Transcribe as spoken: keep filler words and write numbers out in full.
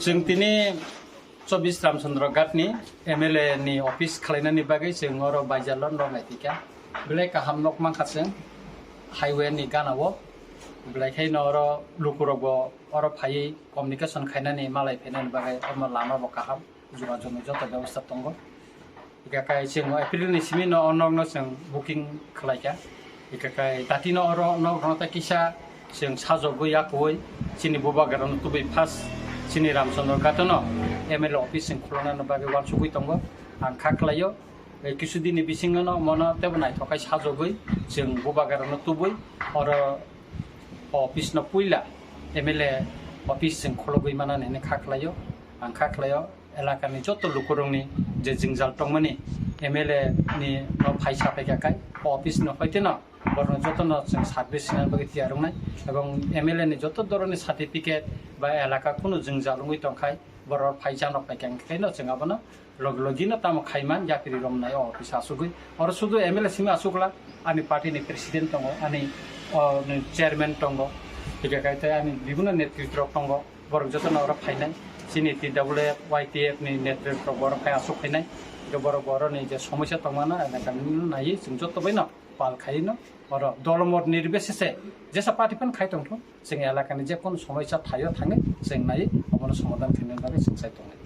Chwng tini chobbish Ramchandra Ghat ni M L A ni office khwlainani bagwi chwng oro baizarlo nok naitikha. Belai kaham nok mankha chwng highway ni gana o. Belai khaino oro lukurokbo oro phaiwi communication khainani malai phainani bagwi omo lama bo kaham. Jogajog ni joto bebosta tongo. Hingkha khe chwng April ni simi no o nok no chwng booking khlaikha. Hingkha khe dati no oro nok rwna tei kisa chwng sajagwi yakuwi chini bubagra no tubui first chini Ramchandra Ghat no M L A office chwng khulukna bagwi uansugwi tongo. Ang kha khlaio, eh, kisu din ni bisingo no mono tebo naithok khai sajagwi chwng bubagra no tubui oro office no puila M L A office chwng khulugwi manani hinwi kha khlaio. Ang kha khlaio, elakani joto lukurokni je jwngjal tongmani M L A ni no phaisa phaikha khai o office no hoite no borokno jotono chwng service sinani bagwi tiyar wngnai, ebong M L A ni joto dhoronni certificate ba elaka kunu jwngjal wngwi tongkhai borok phai jano phaikha, hwnkhe no chwng abono logi logi no tamo khaiman yapiri romnai o office asugwi. Oro sudu M L A simi asukla, ani party ni president tongo, ani, o, ni chairman tongo, hingkha khe tei ani bibino netritwrok tongo, borok jotono oro phainai. Chini T W F, Y T F ni netritwrok borok phai asuk phainai. Hingkhe borok borokni je somosya tongmano elakani naiwi chwng joto baino pal khaiwi no oro dolmot nirbisese jesa party phan khai tongthung, chwng elakani je kono somosya thaio thangwi chwng naiwi obono somadhan khainani bagwi chwng chai tongnai.